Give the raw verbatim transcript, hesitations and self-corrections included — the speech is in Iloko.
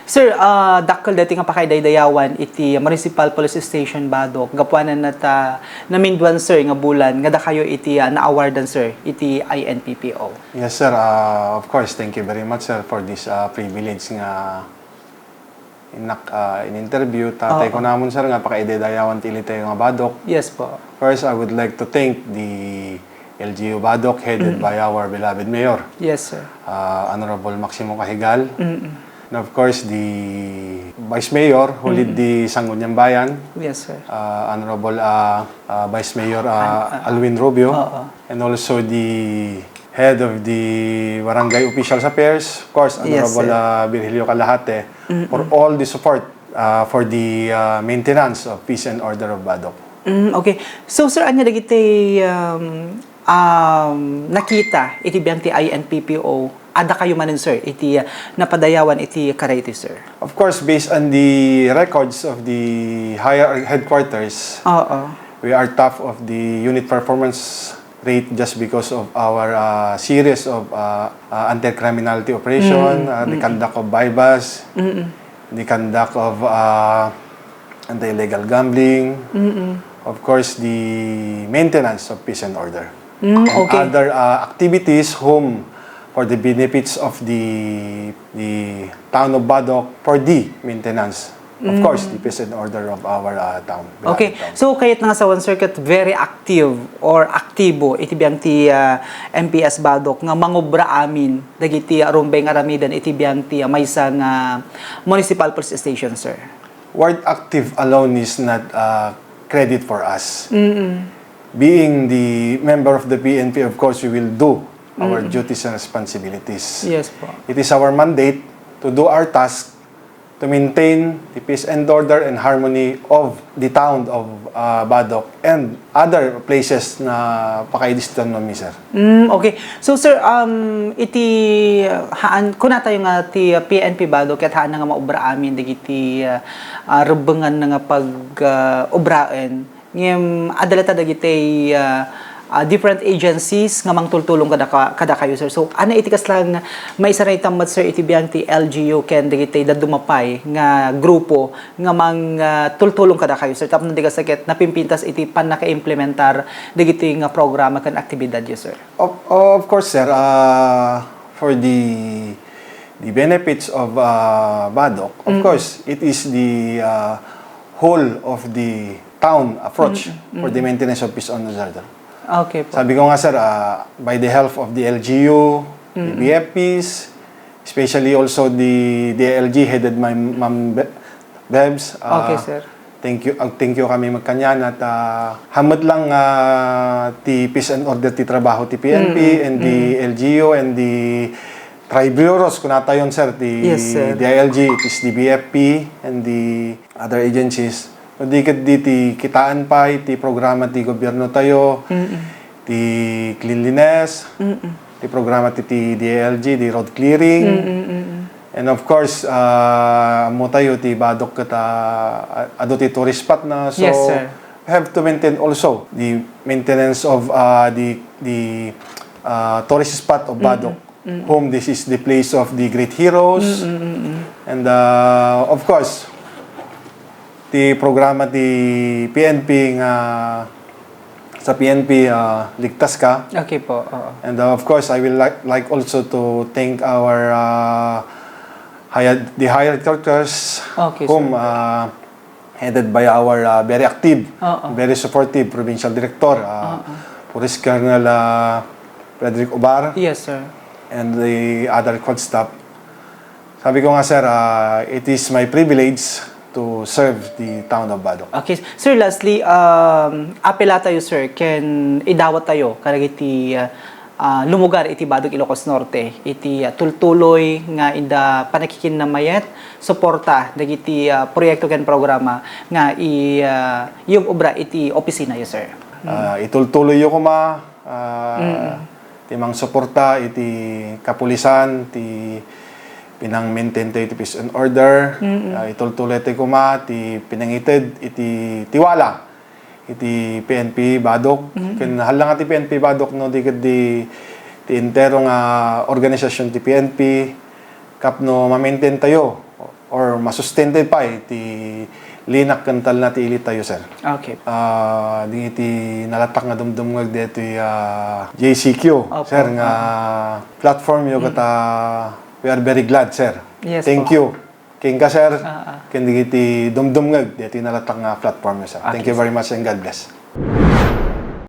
Sir, ah, dakkel daytoy nga pakaidaydayawan iti Municipal Police Station Badoc. Gapuanan ta naminduan, sir, nga bulan nga dakayo iti, ah, naawardan, sir, iti I N P P O. Yes, sir. Ah, of course, thank you very much, sir, for this, ah, privilege nga inak, ah, in-interview. Ta, tay Oo. Kunamon, sir, nga pakaidaydayawan ti ilitayo nga Badoc. Yes po. First, I would like to thank the L G U Badoc, headed Mm. by our beloved mayor, Yes, sir. ah, Honorable Maximo Cajigal. Mm-mm. And of course, the Vice Mayor who lead Mm. the Sangguniang Bayan, Yes, sir. ah, Honorable, ah, ah, Vice Mayor, ah, Al-, ah, Alwin Rubio, Oo. and also the head of the Barangay Officials Affairs, of course, Yes, Honorable, sir. ah, Virgilio Calahate, Mm-mm. for all the support, ah, for the, ah, maintenance of peace and order of Badoc. Mm, okay. So, sir, ania dagiti, um, um, nakita iti biang ti I N P P O, adda kayo manen, sir, iti, ah, napadayawan iti karayto, sir? Of course, based on the records of the higher headquarters, Oo. we are top of the unit performance rate just because of our, ah, series of, ah, ah, anti-criminality operation, Mm, ah, the mm. conduct of buy-bust, Mm-mm. the conduct of, ah, anti-illegal gambling, Mm-mm. of course, the maintenance of peace and order. Mm, And okay. other, ah, activities whom for the benefits of the, the town of Badoc for the maintenance. Of Mm. course, the peace and order of our, ah, town, beloved Okay. town. So, kayat nga sawan, sir, ket very active or aktibo iti biang ti, ah, M P S Badoc nga mangubra amin dagiti, ah, rumbeng aramiden iti biang ti, ah, maysa nga municipal police station, sir. Word active alone is not, uh, credit for us. Mm-mm. Being the member of the P N P, of course, we will do our Mm-mm. duties and responsibilities. Yes po. It is our mandate to do our task to maintain the peace and order and harmony of the town of, uh, Badoc and other places na pakaidistuan mi, sir. Mm, okay. So, sir, um, iti, uh, haan, kunatayo nga ti, uh, P N P Badoc ket haanna nga maubra amin dagiti, uh, uh, rubbenganna nga pag, uh, ubraen. Ngem adda latta dagiti, uh, uh, different agencies nga mangtultulong kada ka-, kadakayo, sir. So, ania iti kasla nga maisarita met, sir, iti biang ti L G U ken dagiti dadduma pay nga grupo nga mang, ah, tultulong kadakayo, sir, tapno di kasta ket napimpintas iti pannakaimplementar dagitoy nga programa ken aktibidadyo, sir? Of, of course, sir, ah, for the, the benefits of, ah, Badoc, of Mm. course, it is the, ah, whole of the town approach Mm, for the mm. maintenance of peace and order. Okay po. Sabi ko nga, sir, ah, by the help of the L G U, the Mm. B F Ps, especially also the D I L G headed by Ma'am Be-, Bebs, ah, Okay, sir. thank you, ag-thank you kami magkanian at, ah, hammet lang, ah, ti peace and order ti trabaho ti P N P Mm, and the mm. L G U and the tri-bureaus, kunatayon, sir, ti Yes, sir. D I L G, it is the B F P and the other agencies. No, di ket di ti kitaan pay ti programa ti gobyerno tayo, Mm-mm. ti cleanliness, Mm-mm. ti programa ti, ti D I L G, di road clearing. Mm-mm, mm-mm. And of course, ah, ammo tayo ti Badoc ket, ah, adu ti tourist spot na. So, Yes, sir. we have to maintain also the maintenance of, ah, the, the, ah, tourist spot of Badoc. Mm-mm. Mm. Whom this is the place of the great heroes. Mm, mm, mm, mm. And, uh, of course, ti programa ti P N P nga sa P N P, uh, Ligtas Ka. Okay po, oo. And, uh, of course, I will like, like also to thank our, uh, higher, the higher headquarters Okay, whom, sir. uh, headed by our, uh, very active, Oo. very supportive provincial director, uh, Oo. Police Colonel, uh, Frederick Obar, Yes, sir. and the other court staff. Sabi ko nga, sir, uh, it is my privilege to serve the town of Badoc. Okay. Sir, lastly, um, apela tayo, sir, ken idawat tayo kadagiti, uh, ah, lumugar iti Badoc, Ilocos Norte, iti, ah, tultuloy nga ida pannakikinamayat, suporta dagiti, ah, proyekto ken programa nga i-, ah, yub-obra iti opisinayo, sir. Mm. Ah, itultuloyyo koma, ah, Mm. ti mangsuporta iti kapulisan, ti pinang-maintain tayo iti peace and order. Mm. Ah, itultuloy tayo koma ti pinangited iti tiwala iti P N P Badoc. Mm. Ken halanga ti P N P Badoc no, di ket di ti entero nga organisasyon ti P N P, tapno ma-maintain tayo. or masustain tayo pay ti linak ken talna ti elite tayo, sir. Okay. Ah, dagiti nalatak nga dumdumngeg ditoy, ah, J C Q, Opo. Sir, nga platform yo kata, we are very glad, sir. Yes Thank po. you. Kenka, sir, Ah, ah. ken dagiti dumdumngeg ditoy nalatak nga platform yo, sir. Thank Okay, you very much and God bless.